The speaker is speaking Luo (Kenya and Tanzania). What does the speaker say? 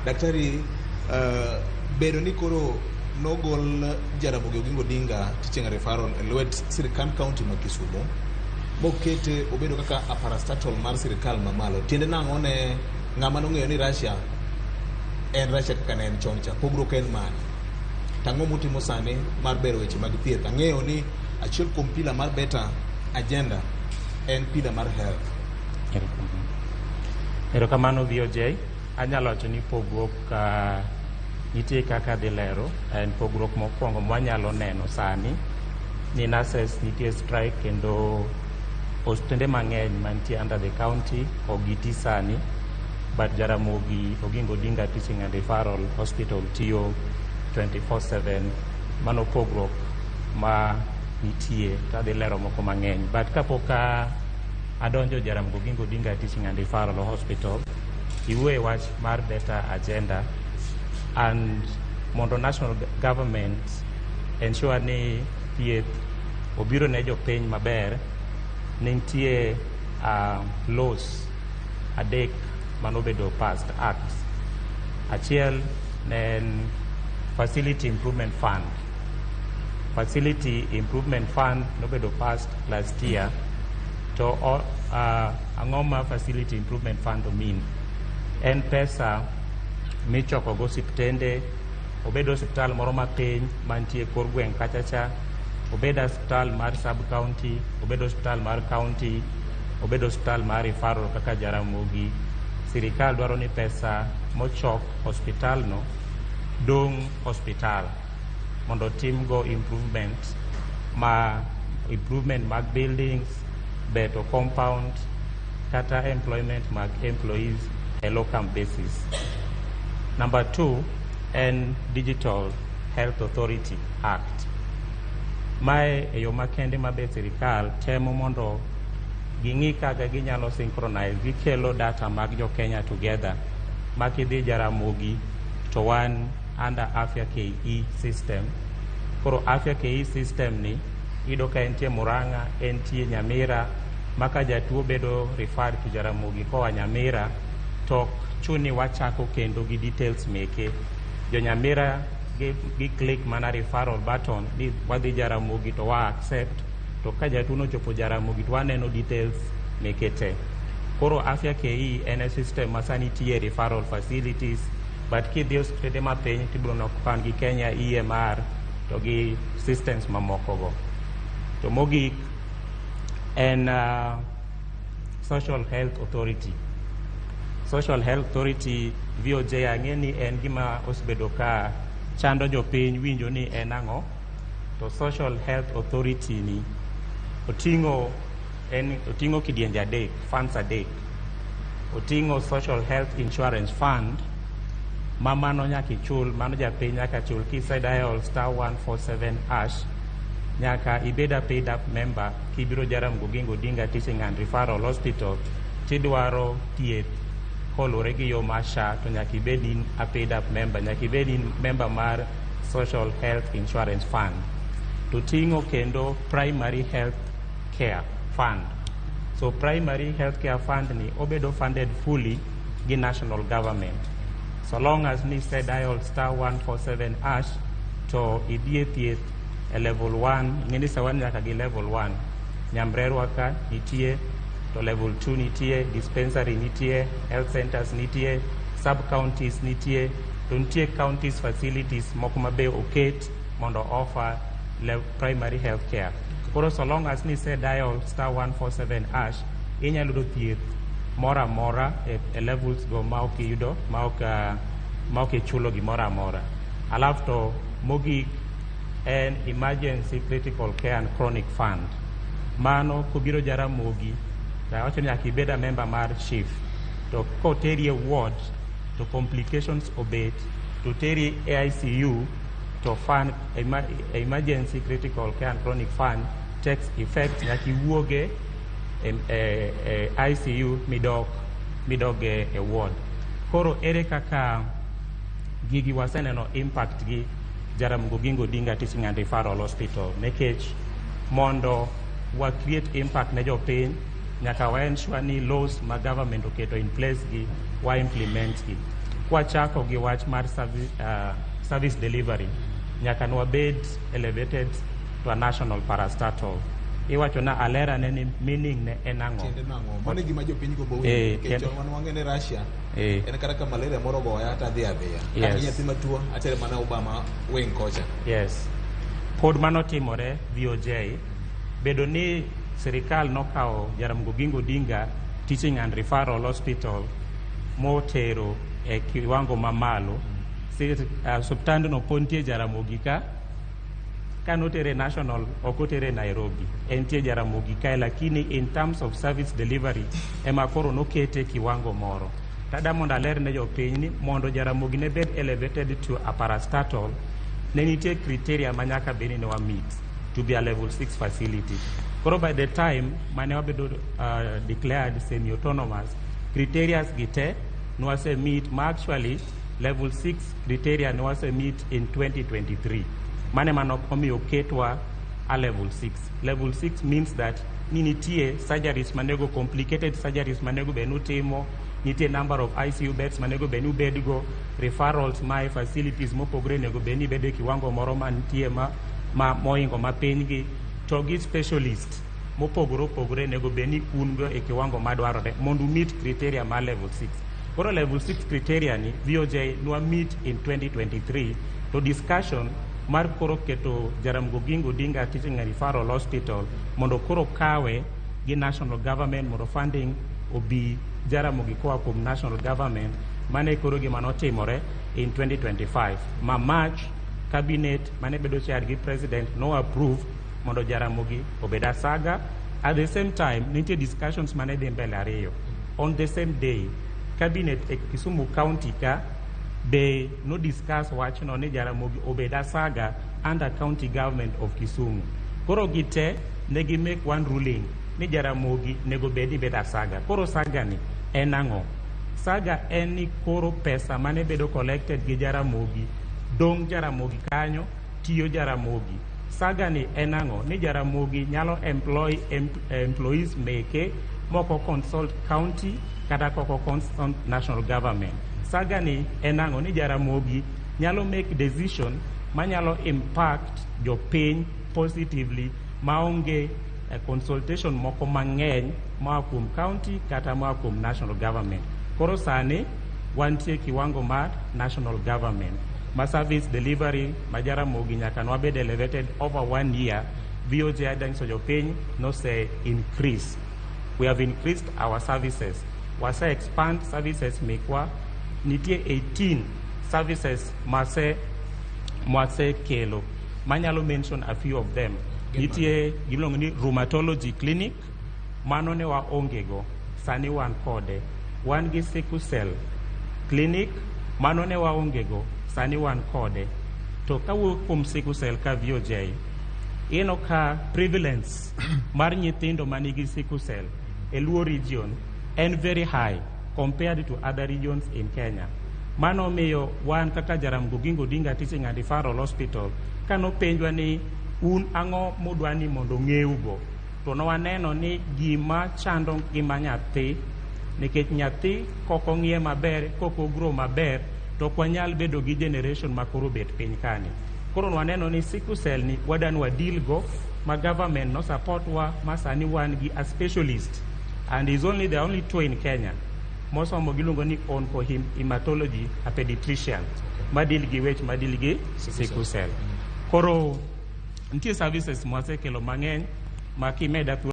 Daktari, bedo ni koro nogol Jaramogi Oginga Odinga Teaching and Referral e lwet sirkand county ma Kisumu mokete obedo kaka a parastatal mar sirkal mamalo, tiende nang'o ne ng'ama nong'eyo ni Russia en Russia kaka ne en chon cha? Pogruok en mane? To ang'o mutimo sani mar bero weche mag thieth? Ang'eyo ni achiel kuom pillar mar Better Agenda en pillar mar health. Erokamano, VOJ. Anyalo wacho ni pogruok nitie kaka adhi lero. En pogruok mokwongo mwanyalo neno sani ni nurses nitie strike kendo osiptende mang'eny mantie under the county ok giti sani, but Jaramogi Oginga Odinga Teaching and Referral Hospital tiyo 24/7. Mano pogruok ma nitie, to adhi lero moko mang'eny. But kapok adonjo Jaramogi Oginga Odinga Teaching and Referral Hospital, iwuoye wach mar Better Agenda and mondo national government ensure ni thieth obiro ne jopiny maber, nitie laws adek manobedo passed, acts. Achiel ne en Facility Improvement Fund. Facility Improvement Fund nobedo passed last year. To ang'o ma Facility Improvement Fund mean? En pesa michoko go osiptende, obed osiptal moro mapiny mantie kor gweng' kacha cha, obed osiptal mar sub county, obed osiptal mar county, obed osiptal mar referral kaka Jaramogi. Sirikal dwaro ni pesa mochok hospital no dong' hospital mondo otim go improvement, ma improvement mag buildings, beto compound kata employment mag employees e locum basis. Number two en Digital Health Authority Act. Mae e yo makende ma be sirikal temo mondo ging'i kaka ginyalo synchronize, gikelo data mag jo Kenya together ma kidhi Jaramogi to wan under Afya KE system. Koro Afya KE system ni iyudo ka entie Murang'a, entie Nyamira, ma ka jatuo bedo referred to Jaramogi koa Nyamira to ok chun ni wachako kendo gi details meke. Jo Nyamira gi click mana referral button ni wadhi Jaramogi to wa accept, to ka jatuo nochopo Jaramogi to waneno details meke te. Koro Afya KE en e system ma sani tiyo e referral facilities, but kidhi e osiptende mapiny tibiro neno ka wan gi Kenya EMR to gi systems mamoko go. To mogik en Social Health Authority. Social Health Authority, VOJ, ang'e ni en gima osebedo ka chando jopiny winjo ni en ang'o. To Social Health Authority ni oting'o, en oting'o kidienje adek, funds adek. Oting'o Social Health Insurance Fund, ma mano nyaka ichul, mano japiny nyaka chul kise dial *147# nyaka ibed a paid up member. Kibiro Jaramogi Oginga Odinga Teaching and Referral Hospital tidwaro thieth koluwore gi yo mar SHA, to nyaka ibed in a paid up member, nyaka ibed in member mar Social Health Insurance Fund. To ting'o kendo Primary Health Care Fund. So Primary Health Care Fund ni obedo funded fully gi national government. So long as ni se dial *147# to idhi e thieth e level 1, ing'e ni sawan nyaka gi level 1. Nyamrerwa ka nitie, to level 2 nitie, dispensary nitie, health centers nitie, sub counties nitie, to nitie counties facilities moko ma be oket mondo offer primary health care. Koro so long as ni se dial *147#, inyalo yudo thieth moro amora e levels go ma ok iyudo ma ok ichulo gimoro amora. Alafu to mogik en Emergency Critical Care and Chronic Fund. Mano kobiro Jaramogi, to awacho ni nyaka ibed a member mar SHIF. To koteri e ward to complications obet to teri e ICU, to fund Emergency Critical Care and Chronic Fund takes effect, nyaka iwuoge e ICU midok e ward. Koro ere kaka gigi waseneno impact gi Jaramogi Oginga Odinga Teaching and Referral Hospital? Nikech mondo wa create impact ne jopiny, nyaka wa ensure ni laws ma government oketo in place gi wa implement gi. Kwachako gi wach mar service delivery, nyaka nwabed elevated to a national parastatal. Iwacho na alerane ni meaning ne en ang'o? Tiende nang'o? Mano e gima jopiny gombo winjo. Nikech chon wan wang'e ni Russia en kata ka malaria moro ogoya to adhi adhiya. Kata nyathi matuo atere mana Obama wing kocha. Yes. Pod mano timore VOJ, bedo ni sirikal nokawo Jaramogi Oginga Odinga Teaching and Referral Hospital motero e kiwango mamalo. Osiptandno pod nitie Jaramogi ka, kanotere national ok otere Nairobi, entie Jaramogi kae, lakini in terms of service delivery ema koro nokete kiwango moro. Tada mondo aler ne jopiny ni mondo Jaramogi ne bed elevated to a parastatal, ne nitie criteria ma nyaka bed ni ne wa meet to be a level 6 facility. Koro by the time mane wabedo declared semi-autonomous, criteria gi te nwase meet, ma actually level 6 criteria nwase meet in 2023. Mane mano omiyo ketwa a level 6. Level 6 means that ni nitie surgeries manego, complicated surgeries manego bed nutimo, nitie number of ICU beds manego bed ni ubedgo, referrals ma e facilities mopogore onego bed ni bedo e kiwango moro mantie ma moingo mapiny gi, to gi specialist mopogore opogore onego bed ni un go e kiwango madwarore mondo meet criteria mar level 6. Koro level 6 criteria ni VOJ nwa meet in 2023, to discussion mar koro keto Jaramogi Oginga Odinga Teaching and Referral Hospital mondo koro kawe gi national government mondo funding obi Jaramogi koa kuom national government, mane koro gima notimore in 2025 ma March cabinet mane bedo chaired gi president no approve mondo Jaramogi obed a saga. At the same time nitie discussions mane dhi mbele ariyo on the same day. Cabinet e Kisumu County ka be no discuss wachno ni Jaramogi obed a saga under county government of Kisumu. Koro gite ne gi make one ruling ni Jaramogi nego bed ni bedo a saga. Koro saga ni en ang'o? Saga en ni koro pesa mane bedo collected gi Jaramogi dong' Jaramogi kanyo tiyo Jaramogi. Saga ni en ang'o? Ni Jaramogi nyalo employ employees meke moko consult county kata koko consult national government. Saga ni en ang'o? Ni Jaramogi nyalo make decision manyalo impact jopiny positively maonge consultation moko mang'eny moa kuom county kata moa kuom national government. Koro sani wantie kiwango mar national government ma service delivery ma Jaramogi nyaka nwabed elevated over one year. VOJ adanyiso jopiny nose increase. We have increased our services. Wase expand services mekwa. Nitie 18 services mase mwasekelo manyalo mention a few of them. Nitie gimiluongo ni rheumatology clinic, mano ne waonge go, sani wan kode. Wan gi sickle cell clinic, mano ne waonge go, sani wan kode. To kawuok kuom sickle cell ka VOJ, ineno ka prevalence mar nyithindo manigi sickle cell e Luo region en very high compared to other regions in Kenya. Mano miyo wan kaka Jaramogi Oginga Odinga Teaching and Referral Hospital, kanopenjwa ni un ang'o mudwa ni mondo ng'eugo, to nwaneno ni gima chando ngima nyathi, nikech nyathi kok ong'iye maber, kok ogrow maber, to ok wanyal bedo gi generation ma koro bet piny kani. Koro nwaneno ni sickle cell ni wadwa wa deal go, ma government no support wa, ma sani wan gi a specialist, and is only the only two in Kenya mosomo giluongo ni oncohematology, a pediatrician ma deal gi weche ma deal gi sickle cell. Koro nitie services mwasekelo mang'eny ma kimeda thuolo.